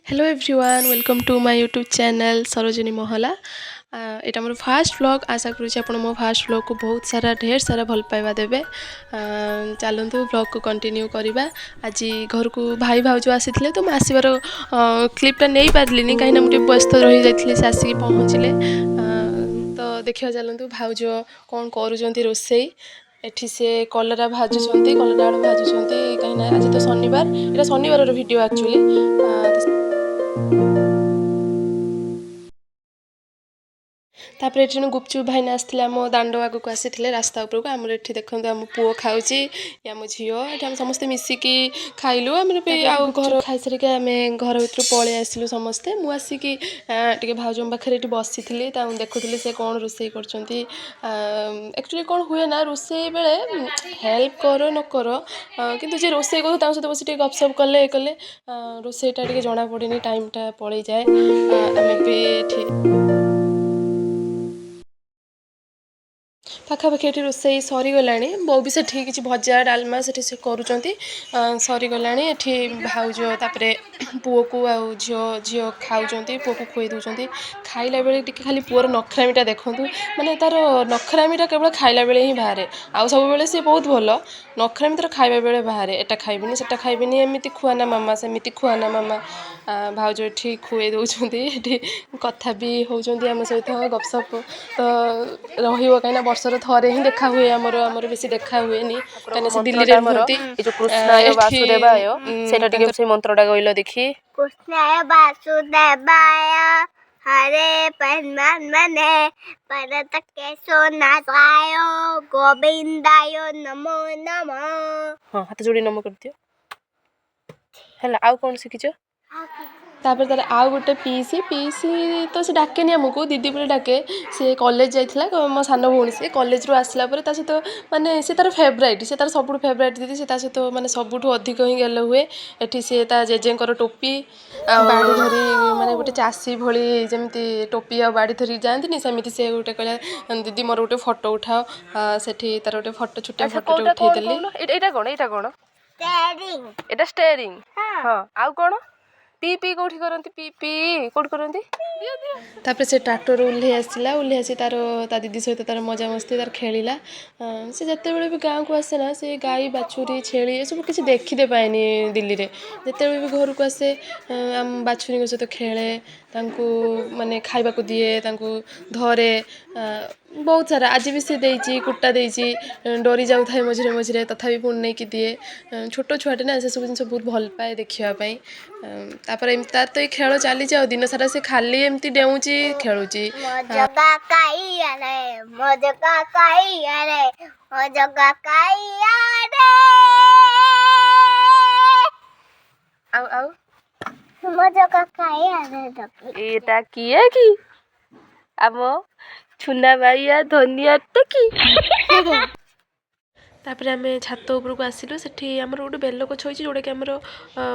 Hello everyone, welcome to my YouTube channel Sarojini ମହଲା। ଏଇଟା ମୋର ଫାଷ୍ଟ ଭ୍ଲଗ୍। ଆଶା କରୁଛି ଆପଣ ମୋ ଫାଷ୍ଟ ଭ୍ଲଗ୍କୁ ବହୁତ ସାରା, ଢେର ସାରା ଭଲ ପାଇବା ଦେବେ। ଚାଲନ୍ତୁ, ଭ୍ଲଗ୍କୁ କଣ୍ଟିନ୍ୟୁ କରିବା। ଆଜି ଘରକୁ ଭାଇ ଭାଉଜ ଆସିଥିଲେ, ତ ମୁଁ ଆସିବାର କ୍ଲିପ୍ଟା ନେଇପାରିଲିନି, କାହିଁକିନା ମୁଁ ଟିକେ ବ୍ୟସ୍ତ ରହିଯାଇଥିଲି। ସେ ଆସିକି ପହଞ୍ଚିଲେ। ତ ଦେଖିବା ଚାଲନ୍ତୁ, ଭାଉଜ କ'ଣ କରୁଛନ୍ତି ରୋଷେଇ। ଏଠି ସେ କଲରା ଭାଜୁଛନ୍ତି, କଲରା ଆଳୁ ଭାଜୁଛନ୍ତି, କାହିଁକିନା ଆଜି ତ ଶନିବାର। ଏଇଟା ଶନିବାରର ଭିଡ଼ିଓ ଆକ୍ଚୁଆଲି। ତାପରେ ଏଠି ଜଣେ ଗୁପଚୁପ ଭାଇନା ଆସିଥିଲେ, ଆମ ଦାଣ୍ଡ ଆଗକୁ ଆସିଥିଲେ, ରାସ୍ତା ଉପରକୁ। ଆମର ଏଠି ଦେଖନ୍ତୁ, ଆମ ପୁଅ ଖାଉଛି, ଆମ ଝିଅ, ଏଠି ଆମେ ସମସ୍ତେ ମିଶିକି ଖାଇଲୁ। ଆମର ବି ଆଉ ଘର ଖାଇସାରିକି ଆମେ ଘର ଭିତରୁ ପଳେଇ ଆସିଲୁ ସମସ୍ତେ। ମୁଁ ଆସିକି ଟିକେ ଭାଉଜଙ୍କ ପାଖରେ ଏଠି ବସିଥିଲି, ତାଙ୍କୁ ଦେଖୁଥିଲି ସେ କ'ଣ ରୋଷେଇ କରୁଛନ୍ତି। ଆକ୍ଚୁଆଲି କ'ଣ ହୁଏ ନା, ରୋଷେଇ ବେଳେ ହେଲ୍ପ କର ନ କର, କିନ୍ତୁ ଯିଏ ରୋଷେଇ କରୁ ତାଙ୍କ ସହିତ ବସି ଟିକେ ଗପସପ କଲେ, ଇଏ କଲେ, ରୋଷେଇଟା ଟିକେ ଜଣାପଡ଼େନି, ଟାଇମ୍ଟା ପଳେଇଯାଏ। ଆମେ ବି ଏଠି ପାଖାପାଖି ଏଠି ରୋଷେଇ ସରିଗଲାଣି। ବୋଉ ବି ସେଠି କିଛି ଭଜା ଡାଲମା ସେଠି ସେ କରୁଛନ୍ତି, ସରିଗଲାଣି। ଏଠି ଭାଉଜ ତାପରେ ପୁଅକୁ ଆଉ ଝିଅ ଖାଉଛନ୍ତି, ପୁଅକୁ ଖୁଆଇ ଦେଉଛନ୍ତି। ଖାଇଲା ବେଳେ ଟିକେ ଖାଲି ପୁଅର ନଖରାମିଟା ଦେଖନ୍ତୁ। ମାନେ ତା'ର ନଖରାମିଟା କେବଳ ଖାଇଲା ବେଳେ ହିଁ ବାହାରେ, ଆଉ ସବୁବେଳେ ସିଏ ବହୁତ ଭଲ। ନଖରାମି ତା'ର ଖାଇବା ବେଳେ ବାହାରେ। ଏଟା ଖାଇବିନି, ସେଟା ଖାଇବିନି, ଏମିତି ଖୁଆନା ମାମା, ସେମିତି ଖୁଆନା ମାମା। ଭାଉଜ ଏଠି ଖୁଆଇ ଦେଉଛନ୍ତି, ଏଠି କଥା ବି ହେଉଛନ୍ତି ଆମ ସହିତ। ଗପସପ ତ ରହିବ, କାହିଁକିନା ବର୍ଷର ଥରେ ହିଁ ଦେଖା ହୁଏ ଆମର ବେଶୀ ଦେଖା ହୁଏନି, କାହିଁକିନା ସେ ଦିଲ୍ଲୀରେ ରୁହନ୍ତି। ଏ ଯୋଉ କୃଷ୍ଣାୟ ବାସୁଦେବାୟ, ସେଇଟା ଟିକେ ସେଇ ମନ୍ତ୍ରଟା କହିଲ ଦେଖି। କୃଷ୍ଣାୟ ବାସୁଦେବାୟ ହରେ ପରମାତ୍ମନେ ପରତ କେଶୋନାଶାୟ ଗୋବିନ୍ଦାୟ ନମୋ ନମଃ। ହଁ, ହାତ ଯୋଡ଼ି ନମ କରିଦିଅ। ହେଲା, ଆଉ କ'ଣ ଶିଖିଛ? ତାପରେ ତାର ଆଉ ଗୋଟେ ପିଇସି, ତ ସେ ଡାକେନି ଆମକୁ, ଦିଦି ବୋଲି ଡାକେ। ସେ କଲେଜ ଯାଇଥିଲା, ମୋ ସାନ ଭଉଣୀ। ସେ କଲେଜରୁ ଆସିଲା ପରେ ତା ସହିତ, ମାନେ ସେ ତାର ଫେଭରାଇଟ୍, ସେ ତାର ସବୁଠୁ ଫେଭରାଇଟ୍ ଦିଦି। ସେ ତା ସହିତ ମାନେ ସବୁଠୁ ଅଧିକ ହିଁ ଗେଲ ହୁଏ। ଏଠି ସେ ତା ଜେଜେଙ୍କର ଟୋପି ଆଉ ବାଡ଼ି ଧରି, ମାନେ ଗୋଟେ ଚାଷୀ ଭଳି ଯେମିତି ଟୋପି ଆଉ ବାଡ଼ି ଧରିକି ଯାଆନ୍ତିନି, ସେମିତି ସେ ଗୋଟେ କହିଲା, ଦିଦି ମୋର ଗୋଟେ ଫଟୋ ଉଠାଅ। ସେଠି ତାର ଗୋଟେ ଫଟୋ, ଛୋଟିଆ ଫଟୋଟେ ଉଠେଇଦେଲି। ଏଇଟା କ'ଣ? ଏଇଟା କ'ଣ? ଏଇଟା ଷ୍ଟେରିଂ। ହଁ, ଆଉ କ'ଣ? ପି ପି କୋଉଠି କରନ୍ତି? ପି ପି କୋଉଠି କରନ୍ତି? ତାପରେ ସେ ଟ୍ରାକ୍ଟର ଓହ୍ଲେଇ ଆସିଲା। ଓହ୍ଲେଇ ଆସି ତାର ତା ଦିଦି ସହିତ ତାର ମଜାମସ୍ତି, ତାର ଖେଳିଲା। ସେ ଯେତେବେଳେ ବି ଗାଁକୁ ଆସେ ନା, ସେ ଗାଈ, ବାଛୁରୀ, ଛେଳି ଏସବୁ କିଛି ଦେଖିତେ ପାଏନି ଦିଲ୍ଲୀରେ। ଯେତେବେଳେ ବି ଘରକୁ ଆସେ, ଆମ ବାଛୁରୀଙ୍କ ସହିତ ଖେଳେ, ତାଙ୍କୁ ମାନେ ଖାଇବାକୁ ଦିଏ, ତାଙ୍କୁ ଧରେ ବହୁତ ସାରା। ଆଜି ବି ସେ ଦେଇଛି, କୁଟା ଦେଇଛି। ଡରି ଯାଉଥାଏ ମଝିରେ ମଝିରେ, ତଥାପି ପୁଣି ନେଇକି ଦିଏ। ଛୋଟ ଛୁଆଟେ ନା, ସେସବୁ ଜିନିଷ ବହୁତ ଭଲ ପାଏ ଦେଖିବା ପାଇଁ। ତାପରେ ଏମିତି ତାର ତ ଏଇ ଖେଳ ଚାଲିଛି, ଆଉ ଦିନ ସାରା ସେ ଖାଲି ଏମିତି ଡେଉଁଛି, ଖେଳୁଛି। ମୋ ଜଗା କାଇଆରେ, ମୋ ଜଗା କାଇଆରେ, ମୋ ଜଗା କାଇଆରେ। ଆଉ ମୋ ଜଗା କାଇଆରେ। ଏଇଟା କିଏ କି? ଆମ ଛୁନା ବାଇଆ ଧନିଆଟା କି? ତାପରେ ଆମେ ଛାତ ଉପରକୁ ଆସିଲୁ। ସେଠି ଆମର ଗୋଟେ ବେଲ ଗଛ ହେଇଛି, ଯେଉଁଟାକି ଆମର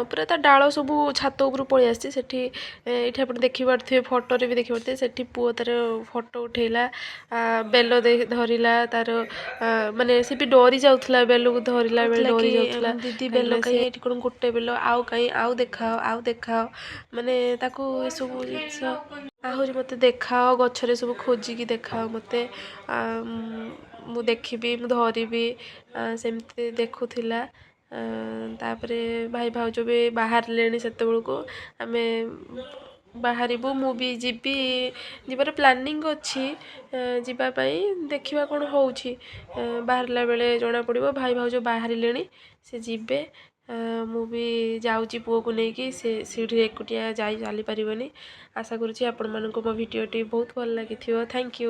ପୁରା ତା ଡାଳ ସବୁ ଛାତ ଉପରକୁ ପଳେଇ ଆସିଛି। ସେଠି ଏଇଠି ଆପଣ ଦେଖିପାରୁଥିବେ, ଫଟୋରେ ବି ଦେଖିପାରୁଥିବେ। ସେଠି ପୁଅ ତାର ଫଟୋ ଉଠେଇଲା, ବେଲ ଧରିଲା ତାର। ମାନେ ସେ ବି ଡରି ଯାଉଥିଲା, ବେଲକୁ ଧରିଲା ବେଳେ ଡରି ଯାଉଥିଲା। ଦିଦି, ବେଲ କାହିଁ? ଏଇଠି କ'ଣ ଗୋଟେ ବେଲ? ଆଉ କାହିଁ? ଆଉ ଦେଖାଅ, ଆଉ ଦେଖାଅ। ମାନେ ତାକୁ ଏସବୁ ଜିନିଷ ଆହୁରି ମୋତେ ଦେଖାଅ, ଗଛରେ ସବୁ ଖୋଜିକି ଦେଖାଅ ମୋତେ, ମୁଁ ଦେଖିବି, ମୁଁ ଧରିବି, ସେମିତି ଦେଖୁଥିଲା। ତାପରେ ଭାଇ ଭାଉଜ ବି ବାହାରିଲେଣି ସେତେବେଳକୁ। ଆମେ ବାହାରିବୁ, ମୁଁ ବି ଯିବି, ଯିବାର ପ୍ଲାନିଂ ଅଛି ଯିବା ପାଇଁ। ଦେଖିବା କ'ଣ ହେଉଛି, ବାହାରିଲା ବେଳେ ଜଣାପଡ଼ିବ। ଭାଇ ଭାଉଜ ବାହାରିଲେଣି, ସେ ଯିବେ। ମୁଁ ବି ଯାଉଛି ପୁଅକୁ ନେଇକି, ସେ ସିଢ଼ିରେ ଏକୁଟିଆ ଯାଇ ଚାଲିପାରିବନି। ଆଶା କରୁଛି ଆପଣମାନଙ୍କୁ ମୋ ଭିଡ଼ିଓଟି ବହୁତ ଭଲ ଲାଗିଥିବ। Thank you.